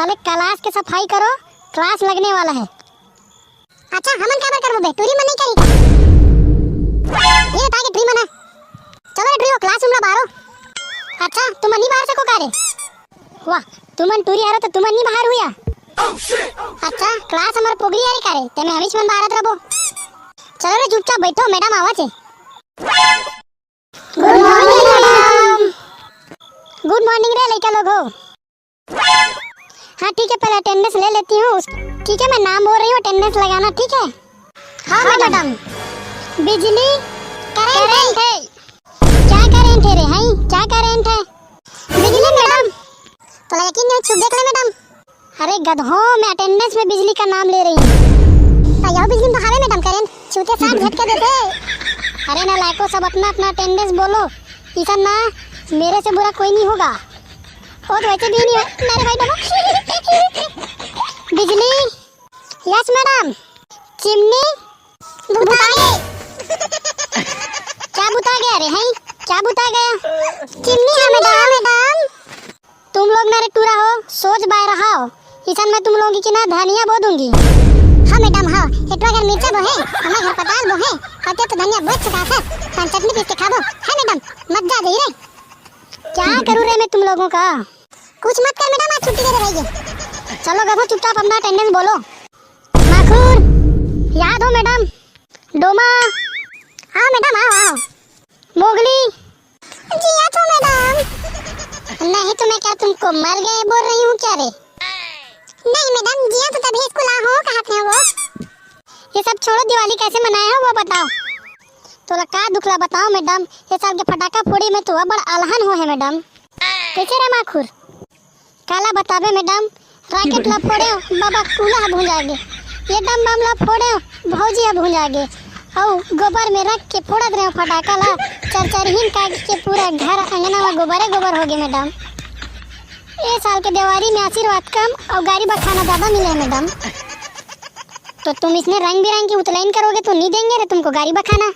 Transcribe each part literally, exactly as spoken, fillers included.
अरे, क्लास के सफाई करो, क्लास लगने वाला है। अच्छा, हमन काबर करबो बे? टूरी मन नहीं करी का? ये बता के टूरी मन है। चलो रे टूरी हो, क्लास रूम ला बारो। अच्छा, तुमन नहीं बाहर सको का रे? वाह, तुमन टूरी हरो तो तुमन नहीं बाहर हुआ? अच्छा, क्लास हमर पोगरी हरे का रे? तेमे हमीच मन बाहर रबो। चलो रे, चुपचाप बैठो, मैडम आवा थे। गुड मॉर्निंग मैडम। गुड मॉर्निंग रे लइका लोग हो। हाँ ठीक है, पहले अटेंडेंस ले लेती हूँ। उस- ठीक है, मैं नाम बोल रही हूँ, अटेंडेंस लगाना, ठीक है? हाँ हाँ, मैडम। मैडम। बिजली करंट है। क्या करंट है रे? हैं, क्या करंट है? बिजली मैडम। तोला यकीन नहीं, छुप देख ले मैडम। अरे गधो, मैं अटेंडेंस में बिजली का नाम ले रही हूँ। अयो, बिजली में तो हवे मैडम करंट, छूते साथ झटके देते। अरे नालायको, सब अपना अपना अटेंडेंस बोलो, इसन ना मेरे से बुरा कोई नहीं होगा। वो तो वैसे भी नहीं है। ना रे भाई, डबो। बिजली। Yes madam. चिमनी। बुता गए। क्या बुता गया रे, हैं? क्या बुता गया? चिमनी है मैडम। मैडम। तुम लोग ना रे टूरा हो, सोच बाय रहा हो। इसन मैं तुम लोगों की ना धनिया बो दूंगी। हाँ मैडम, हाँ। एटवा अगर मिर्चा बो है, हमारे घर पताल बो है, अते तो धनिया बो चुका था। हम चटनी पीस के खाबो। है मैडम, मत जा दे रे। क्या करूँ रे मैं तुम लोगों का? कुछ मत कर मैडम, आज छुट्टी दे दे भाई। चलो गधो, चुपचाप अपना अटेंडेंस बोलो। माखुर। याद हो मैडम? डोमा। हाँ मैडम, आओ, आओ। मोगली। जिया तो मैडम। नहीं तो मैं क्या तुमको मर गए बोल रही हूँ क्या रे? नहीं मैडम, जिया तो तभी स्कूल आ हो, कहा थे वो। ये सब छोड़ो, दिवाली कैसे मनाए हो वो बताओ। तोला का दुखला बताओ मैडम, ये साल के फटाका फोड़ी में तो बड़ अलहन हो है मैडम। कैसे रे माखुर? काला बताबे मैडम, रॉकेट ला फोड़े, बाबा कूला ह भूंजा गे। ये डम बम ला फोड़े, भौजी ह भूंजा गे। अउ गोबर में रख के फोड़त रहे फटाका ला, चरचरहीन काट के पूरा घर अंगना में गोबरे गोबर हो गए मैडम। ए साल के देवारी में आशीर्वाद कम और गारी बखाना ज्यादा मिले है मैडम। तो तुम इसने रंग बिरंग की उतलाइन करोगे तो नहीं देंगे रे तुमको गारी बखाना।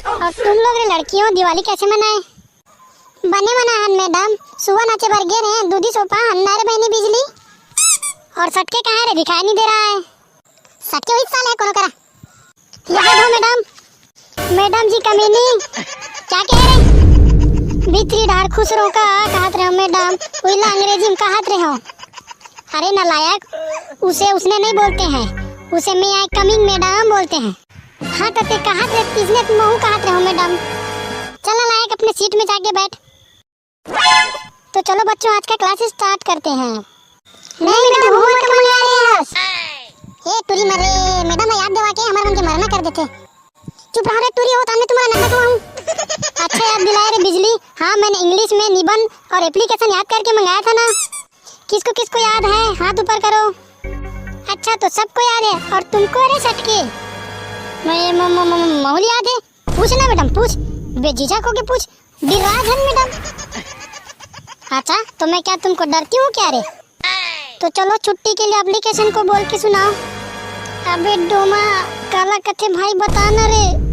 और तुम लोग रे लड़कियों, दिवाली कैसे मनाए? बने मना हन मैडम, सुबह नाचे बर गे रहे, दूधी सोपा हन ना रे बहनी बिजली, और सटके कहाँ रे, दिखाई नहीं दे रहा है। सटके वही साल है कोनो करा। यहाँ दो मैडम, मैडम जी कमीनी, क्या कह रहे? भीतरी डार खुश रो का कहत रहे हो मैडम, उइला अंग्रेजी में कहत रहे हो। अरे नालायक, उसे उसने नहीं बोलते हैं, उसे may I coming मैडम बोलते हैं। हाँ, तो ते कहत रहे, इसने तो महू कहत रहे हो मैडम। चल नालायक, अपने सीट में जाके बैठ। तो चलो बच्चों, आज का क्लास स्टार्ट करते हैं। नहीं मैडम, होमवर्क मंगा रहे हैं। ए टूरी मरे, मैडम याद दिवा के हमारे मन के मरना कर देते। चुप रहा रे टूरी हो, ताने तुम्हारा नंबर तो हूँ। अच्छा याद दिलाए रे बिजली। हाँ, मैंने इंग्लिश में निबंध और एप्लीकेशन याद करके मंगाया था ना। किसको किसको याद है, हाथ ऊपर करो। अच्छा, तो सबको याद है। और तुमको रे सटके? मैं म- म- म- माहौल याद है। पूछ ना मैडम, पूछ, बेझिझक होके पूछ, डिर्रा झन मैडम। अच्छा, तो मैं क्या तुमको डरती हूँ क्या रे? तो चलो छुट्टी के लिए एप्लीकेशन को बोल के सुनाओ। अबे डोमा, काला कथे भाई, बता ना रे।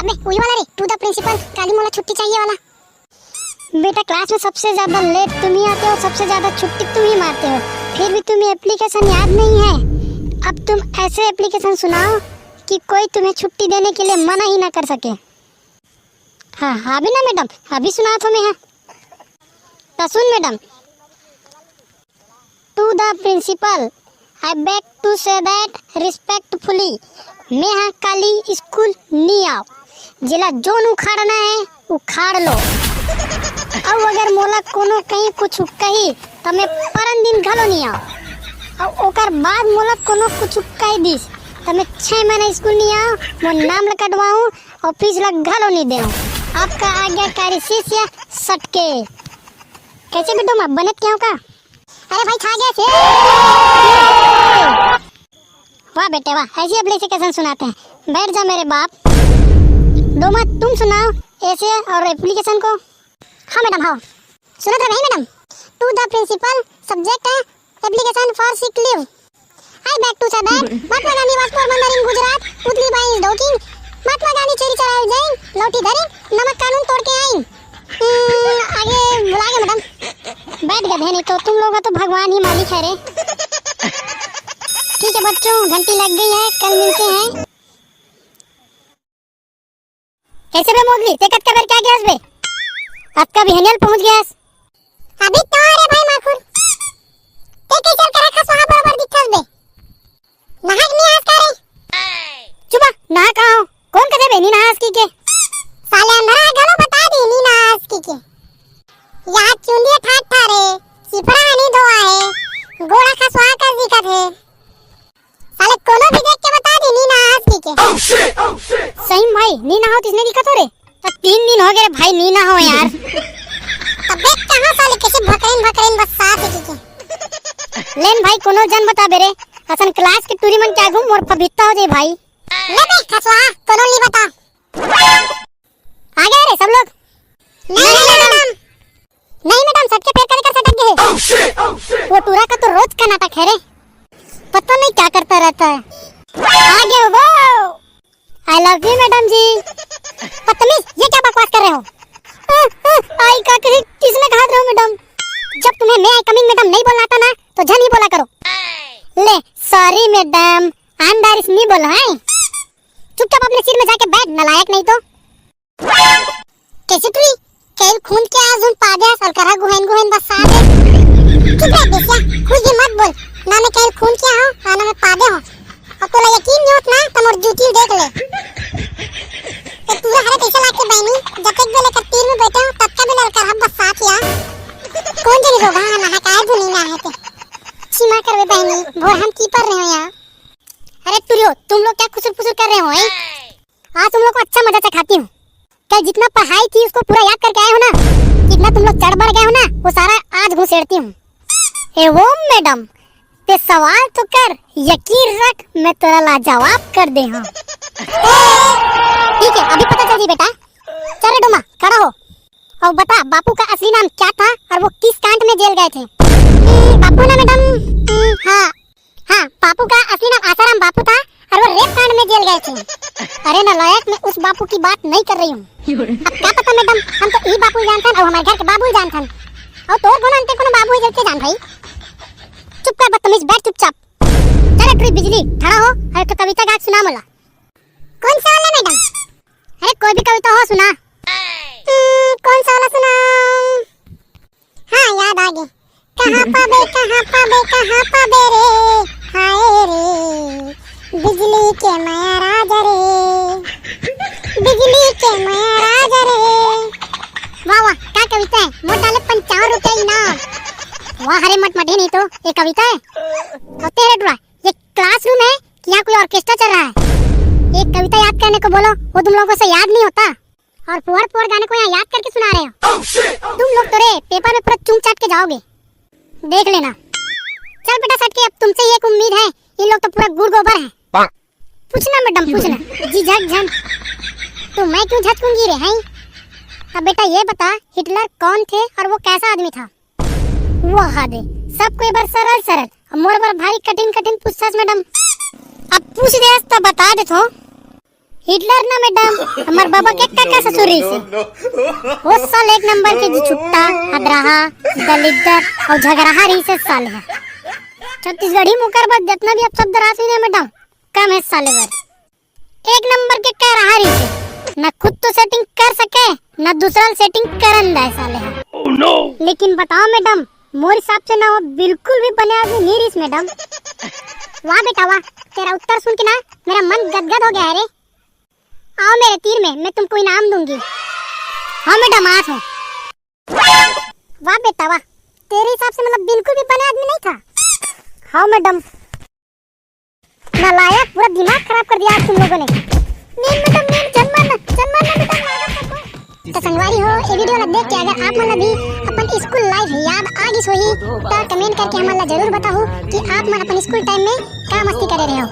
अबे वही वाला रे, to the principal, काली मोला छुट्टी चाहिए वाला। बेटा, क्लास में सबसे ज्यादा लेट तुम ही आते हो, सबसे ज्यादा छुट्टी तुम ही मारते हो, फिर भी तुम्हें एप्लीकेशन याद नहीं है। अब तुम ऐसे एप्लीकेशन सुनाओ कि कोई तुम्हें छुट्टी देने के लिए मना ही ना कर सके। हाँ, अभी ना मैडम, अभी सुनात हों मैं। हाँ, तो सुन madam, to the principal, I beg to say that respectfully, मैं हा काली स्कूल नी आव। जेला जोन उखाड़ना है, उखाड़ लो। अउ अगर मोला कोनो कहीं कुछ कही, त मैं परन दिन घलो नी आव। अउ ओकर बाद मोला कोनो कुछ कह दिस, त मैं छह महीना स्कूल नी आव, मोर नाम ल कटवाऊं, अउ फीस ल घलो नी देव। आपका आज्ञाकारी शिष्य सटके। कैसे बिट्टू, मैं बने क्या का? अरे भाई, छा गया से। वाह बेटे वाह, ऐसी एप्लीकेशन सुनाते हैं। बैठ जा मेरे बाप। डोमा, तुम सुनाओ ऐसे और एप्लीकेशन को। हाँ मैडम, हाँ। सुनत रहे madam. To the principal, subject है application for sick leave। I beg to say that Mahatma Gandhi was poor mother in Gujarat, Putli Bai is talking, Mahatma Gandhi छुरी चलाए जाइन, लौठी धरिन, नमक कानून तोड़ के आइन। हम्म, आगे भुला गए मैडम। गधे नहीं तो, तुम लोग का तो भगवान ही मालिक है रे। ठीक है बच्चों, घंटी लग गई है, कल मिलते हैं। कैसे बे मोगली, ते कतका बेर क्या गैस बे? अतका बिहनियल पहुंच गैस। अभी तो रे भाई माखुर, ते कैसे कर रखा वहां बरोबर दिखस बे? नहाक नहीं आज का रे? चुप आ, नहा कहाँ हो? कौन कहे बे नी नहा आज की के? साले अंधरा है, गलो बता दी नी नहा आज की के। यार चुंदिया ठाट ठा रे, सिपरा नहीं धोआ है, गोड़ा खसवा कर दिखत है। साले कोनो भी देख के बता दी नी नहा आज की के। सही में भाई, नी नहाओ तो इसने दिखत हो रे। तो तीन दिन हो गए रे भाई, नी नहाओ यार। अबे कहाँ साले कैसे भकरेन भकरेन बस साथ है की के। लेन भाई, कोनो जन बता बे रे, असन क्लास के टूरी मन क्या घूम मोर फबित्ता हो जाए भाई। ले बे खसवा, कोनो ली बता। आ गए रे सब लोग? नहीं, नहीं, मैडम। नहीं मैडम, सटके फेर करे कर सटक गए। वो टूरा का तो रोज का नाटक है रे, पता नहीं क्या करता रहता है। आ गए वो। I love you मैडम जी। बदतमीज, ये क्या बकवास कर रहे हो? अ, अ, आई का किसी किसने कहा रहे हो मैडम? जब तुम्हें may I come in madam नहीं बोलना आता ना, तो झन ही बोला करो। ले, sorry मैडम, आंडारिस नहीं बोला है। चुपचाप अपने सीट में जाके बैठ, नालायक नहीं तो। कैसे टूरी? कैल खून के आज उन पादे असल करा गुहेन गुहेन बस साथ है। चुप रह बेसिया, कुछ भी मत बोल। ना मैं कैल खून किया हूँ, ना मैं पादे हूँ। अब तोला यकीन नहीं होत ना, तो मोर जूती देख ले। तो पूरा हरे पैसा लाके बहनी, जब तक बेले कर तीर में बैठे हो, तब का बेले कर हम बस साथ या। कौन जनी रोगा है ना है, काहे दुनी ना है ते। क्षमा करवे बहनी, भोर हम की पर रहे हो यहाँ। अरे टूरियो, तुम लोग क्या खुसुर फुसुर कर रहे हो, हैं? आज तुम लोग को अच्छा मजा चखाती हूँ। कल जितना पढ़ाई थी उसको पूरा याद करके आए हो ना? जितना तुम लोग चढ़ बढ़ गए हो ना, वो सारा आज घुसेड़ती हूँ। ए वो मैडम, ते सवाल तो कर, यकीन रख मैं तेरा लाजवाब कर दे हूँ। ठीक है, अभी पता चल जी बेटा। चल रे डोमा, खड़ा हो और बता बापू का असली नाम क्या था और वो किस कांड में जेल गए थे? हम्म, बापू ना मैडम, हम्म, हाँ, हाँ, बापू का असली नाम आसाराम बापू था और वो रेप कांड में जेल गए थे। अरे नालायक, मैं उस बापू की बात नहीं कर रही हूँ। अब क्या पता मैडम, हम तो ई बापू जानथन और हमारे घर के बाबू जानथन। और तोर कोनो अंते कोनो बाबू है जब के जान भाई। चुप कर बदतमीज, बैठ चुपचाप। चल टूरी बिजली, खड़ा हो और एक ठो कविता गा के सुना मोला। कौन सा वाला मैडम? अरे कोई भी कविता हो सुना। हम्म, कौन सा वाला सुनाऊं? हाँ, याद आ गई। कहाँ पाबे, कहाँ पाबे, कहाँ पाबे रे, हाय रे, बिजली के मया राजा रे, बिजली के मया राजा रे। वाह वाह, क्या कविता है, मोर डाले पंचावन रुपया इनाम। वाह, हरे मट मटे नहीं तो, ये कविता है। और तेरे डुआ, ये क्लासरूम है कि यहाँ कोई ऑर्केस्ट्रा चल रहा है? एक कविता याद करने को बोलो, वो तुम लोगों से याद नहीं होता। और फुहर फुहर गाने को यहाँ याद करके सुना रहे हो। तुम लोग तो रे पेपर में पूरा चूम चाट के जाओगे, देख लेना। चल बेटा सटके, अब तुमसे ही एक उम्मीद है, इन लोग तो पूरा गुड़ गोबर है। पूछना मैडम, पूछना, झिझक झन। तो मैं क्यों झचकूंगी रे, हैं? अब बेटा ये बता, हिटलर कौन थे और वो कैसा आदमी था? वाह दे, सबको एक बार सरल सरल, और मोर बर भारी कठिन कठिन पूछथस मैडम। अब पूछ दे तो बता देथो। हिटलर ना मैडम, हमार बाबा के काका ससुर रहिस हे। वो साल एक नंबर के जी छुट्टा, हदराहा, दलिद्दर और झगराहा रहिस हे साल हे। छत्तीसगढ़ी मुकर बर जितना भी अपशब्द रास ना मैडम, कम है साले बर। एक नंबर के कह रहा रहिस हे, ना खुद तो सेटिंग कर सके, ना दूसरा ल सेटिंग करन दे साले हा। लेकिन बताओ मैडम, मोर हिसाब से ना वो बिल्कुल भी बने आदमी नहीं रहिस मैडम। वाह बेटा वाह, तेरा उत्तर सुन के ना मेरा मन गदगद हो गया है रे। आओ मेरे तीर में, मैं तुमको इनाम दूंगी। हाँ मैडम, आज हूँ। वाह बेटा वाह, तेरे हिसाब से मतलब बिल्कुल भी बने आदमी नहीं था। हाँ मैडम। नालायक, पूरा दिमाग खराब कर दिया आज तुम लोगों ने। नींद में तो नींद, जन्मन, जन्मन में बेटा नाटक करता है। तो संगवारी हो, ये वीडियो ला देख के अगर आप मन ला भी अपन स्कूल लाइफ याद आ गिस होही, तो कमेंट करके हमन ला जरूर बताहू कि आप मन अपन स्कूल टाइम में का मस्ती करे रहे हो।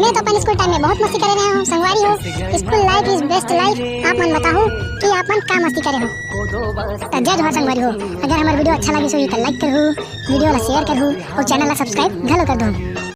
मैं तो अपन स्कूल टाइम में बहुत मस्ती करे रहे हूँ। संगवारी हो, school life is best life। आप मन बताहू कि आप मन का मस्ती करे हो। तो जय जोहार संगवारी हो, अगर हमार वीडियो अच्छा लगिस होही तो लाइक करहू, वीडियो ला शेयर करहू और चैनल ला सब्सक्राइब घलो कर दो।